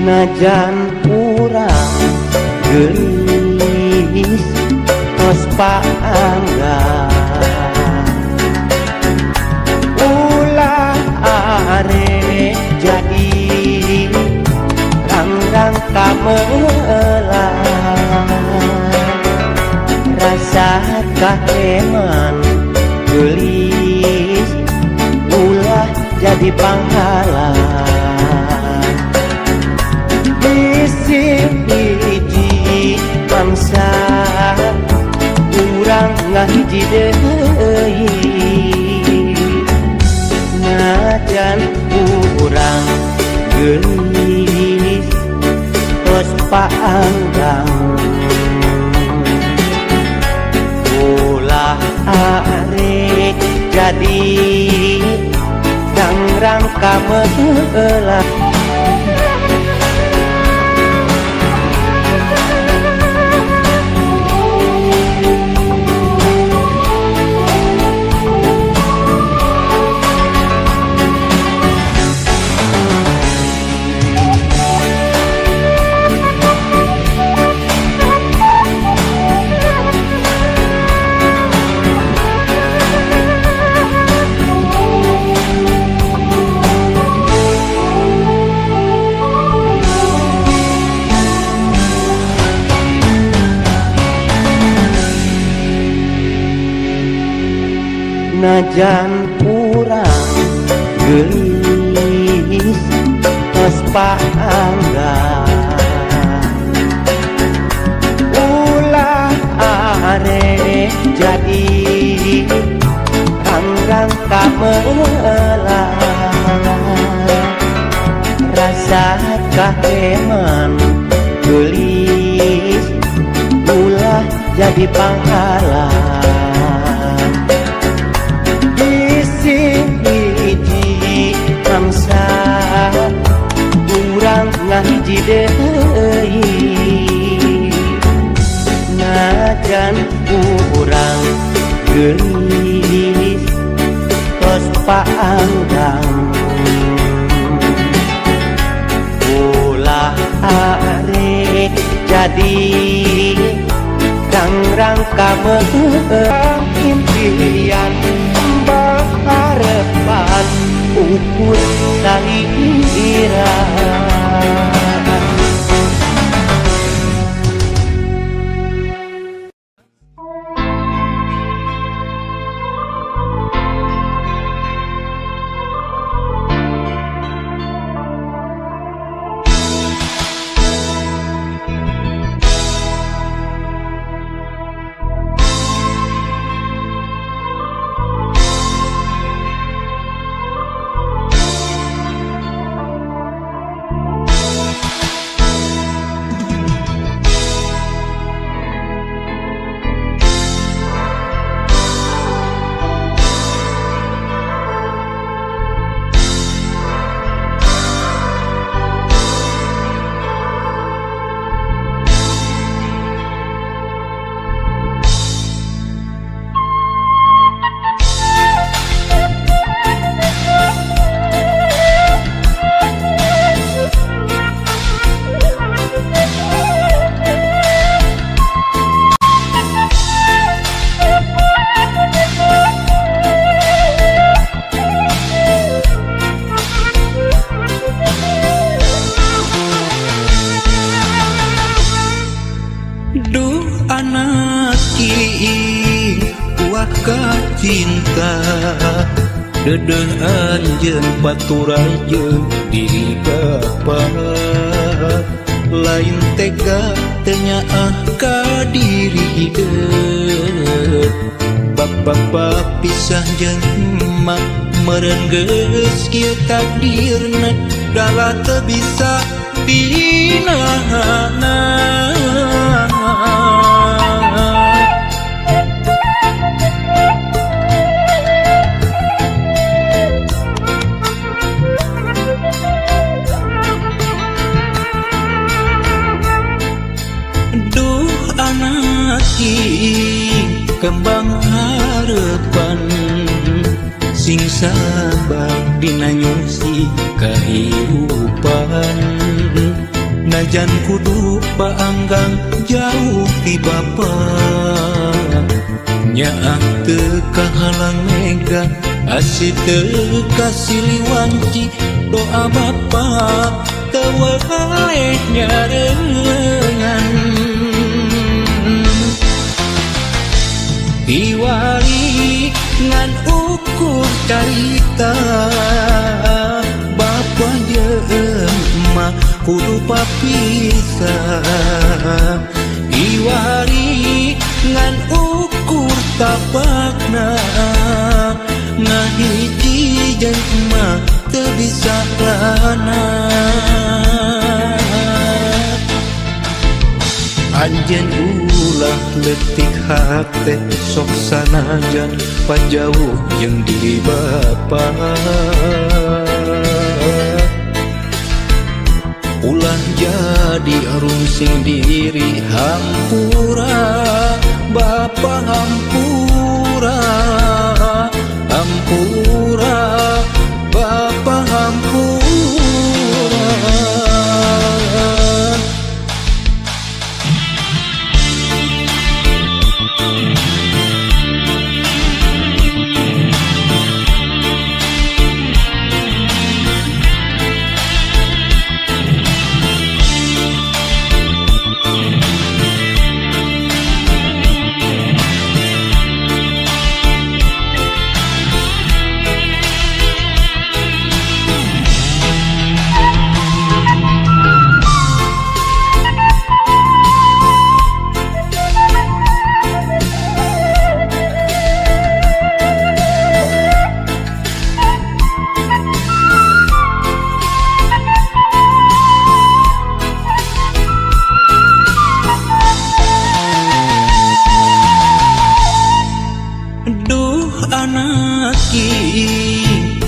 Najan urang geulis tos paangga ulah are jadi rang-rang kameula rasa kaheman geulis ulah jadi panghalang bisi hiji bangsa urang ngahiji deui najan urang geulis tos paanggang ulah arek jadi rang-rang kameula. Najan urang geulis tos paangga ulah are jadi rang-rang kameula rasa kaheman geulis ulah jadi panghalang hiji bangsa urang ngahiji deui najan urang geulis tos paanggang ulah arek jadi rang-rang kameula impian harapan ukur salira. Cinta dedeh anjeun paturai jeung diri bapa lain tega teu nyaah ka diri hideut bapa pisah jeung emak meureun geus kieu takdirna dalah teu bisa dinahana. Kembang harapan sing sabar dina nyusi kahirupan. Najan kudu paanggang jauh ti bapa, nyaah teu kahalang mega asih teu kasiliwanci doa bapa teu weleh nyarengan. Iwari ngan ukur carita bapa jeung emak kudu papisah. Iwari ngan ukur tapakna ngahiji jeung emak teu bisa lana. Anjeun ulah leutik hate sok sanajan pajauh jeung diri bapa. Ulah jadi rungsing diri hampura bapa, hampura, hampura bapa, hampura.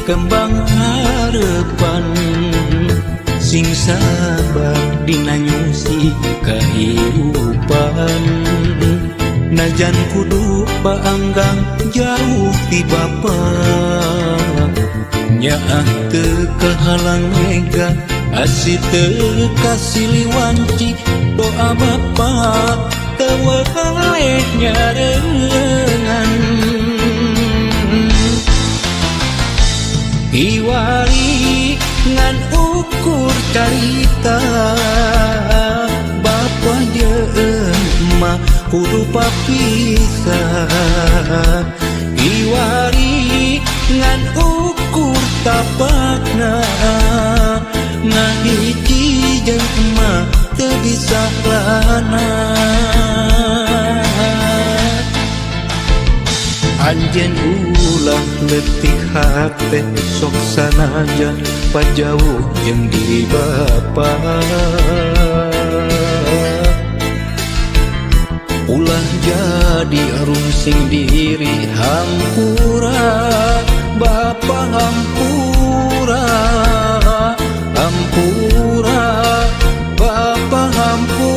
Kembang harapan sing sabar dina nyusi kahirupan. Najan kudu paanggang jauh ti bapa, nyaah teu kahalang mega asih teu kasiliwanci doa bapa teu weleh nyarengan. Iwari ngan ukur carita bapa jeung emak kudu papisah. Iwari ngan ukur tapakna ngahiji jeung emak teu bisa lana. Anjeun ulah leutik hate sok sanajan pajauh jeung diri bapa. Ulah jadi rungsing diri hampura bapa, hampura, hampura bapa, hampura.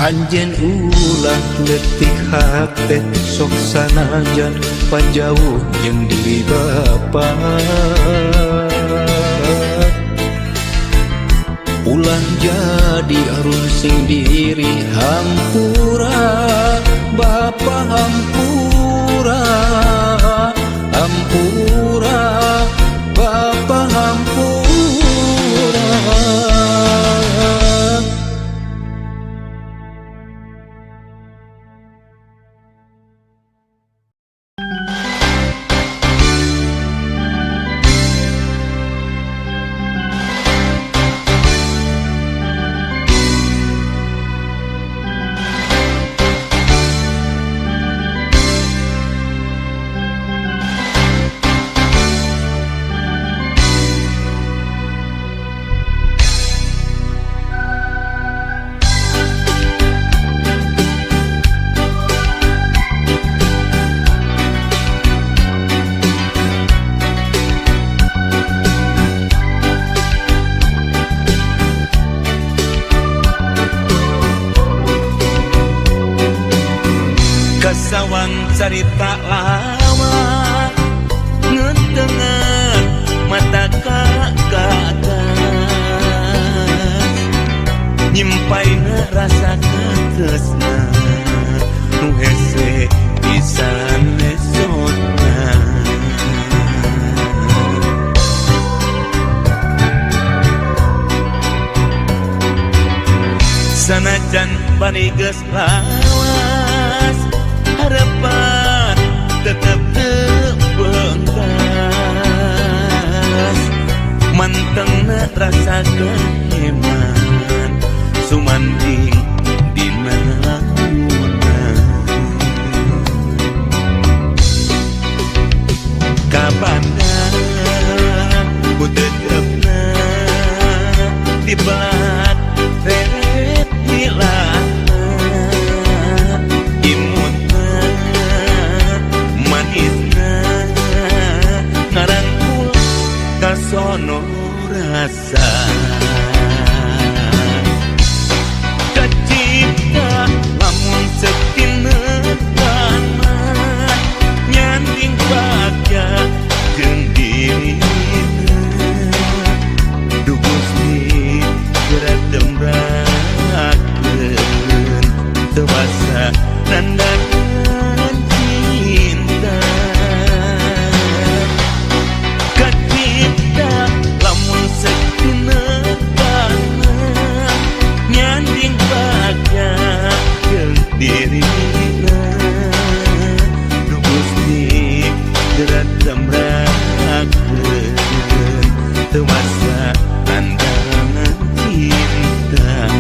Anjeun ulah leutik hate sok sanajan pajauh jeung diri bapa. Ulah jadi rungsing diri hampura bapa, hampura, hampura bapa, hampura. Sawang carita lama ngetengan mata Sanajan bari geus lawas, harapan tetep teu beungkas. Mantengna rasa keheman sumanding dina lamunan. Kabanda ku tetepna dibelat reret milana, imutna manisna ngarangkul kasono rasa. Kacipta lamun setinetana nyanding bagja jeung dirina. Duh Gusti geura tembrakeun teu basa nandakan cinta. Kacipta lamun setinetana nyanding bagja jeung dirina. Duh Gusti geura tembrakeun teu basa nandangan cinta.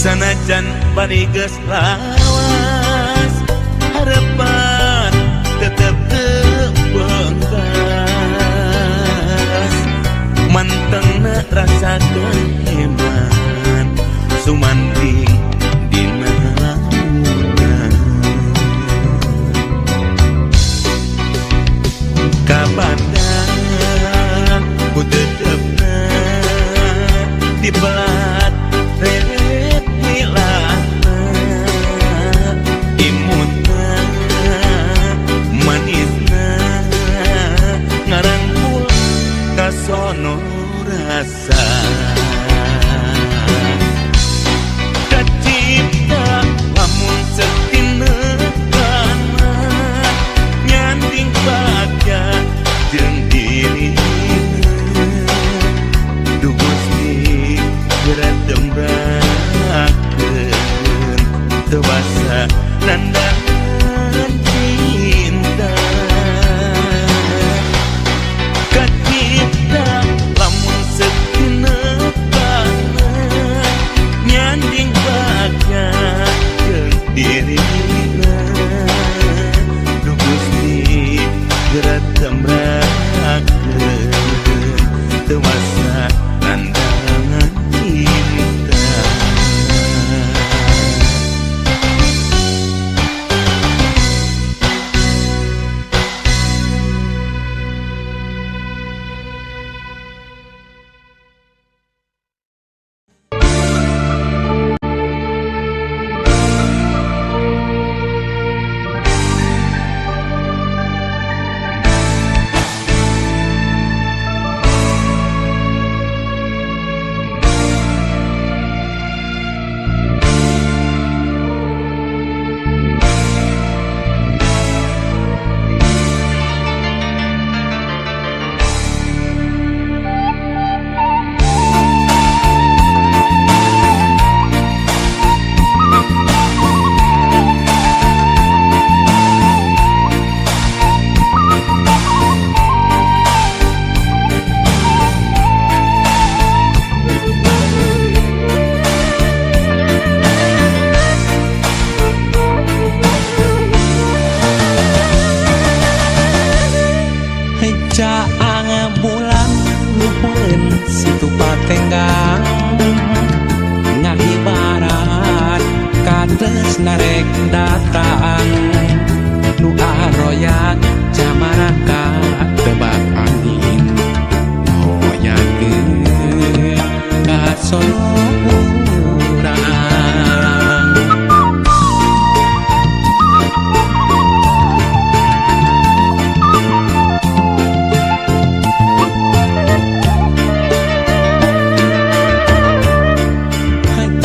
Sanajan bari geus lawas, harapan tetep teu beungkas. Mantengna rasa keheman sumanding dina lamunan. Kabanda ku tetepna dibelat reret milana, imutna manisna ngarangkul kasono rasa. Kacipta lamun setinetana nyanding bagja jeung dirina. Duh Gusti geura tembrakeun teu basa nandangan cinta. Kacipta lamun setinetana nyanding bagja jeung dirina. Duh Gusti geura tembrakeun teu basa nandangan cinta. Caang bulan luhureun situ. patenggang ngahibaran katresna rek datang nu aroyak camaraka tebak angin hoyangkeun ka Solo urang.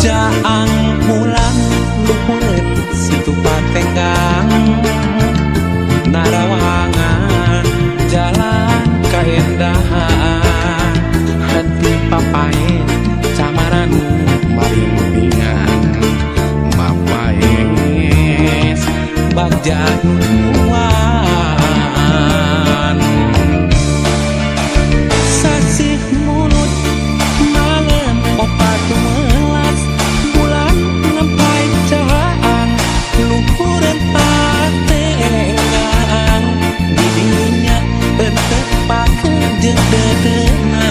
Jaang mulan luhureun situ patenggang narawangan jalan kaendahan hati papae camaranu marimbingan mapaes bagja nuan sasih mulut malam opat welas bulan nempai caang luhureun patenggang didinya entep pakeun jeung dedeuna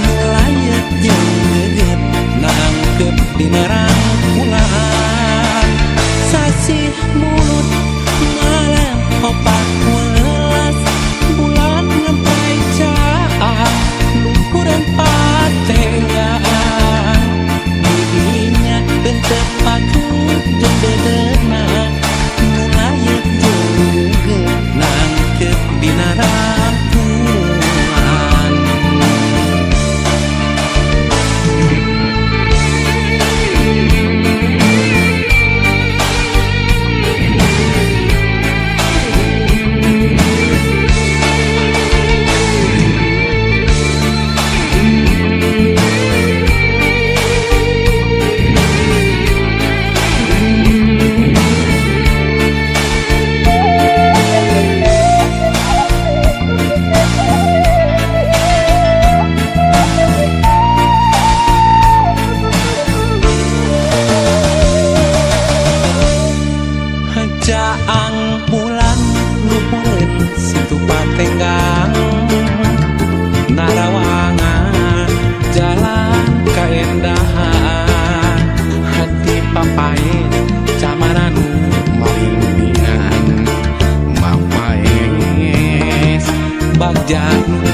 nu layet jeung geget nangkep dina rangkulan sasih mulut malam opat welas bulan nempai caang luhureun patenggang didinya entep pakeun jeung dedeuna nu layet jeung geget nangkep dina rangkulan. Jaang bulan luhureun situ patenggang narawangan jalan kaendahan hati papae camaranu marimbingan mapaes bagja nu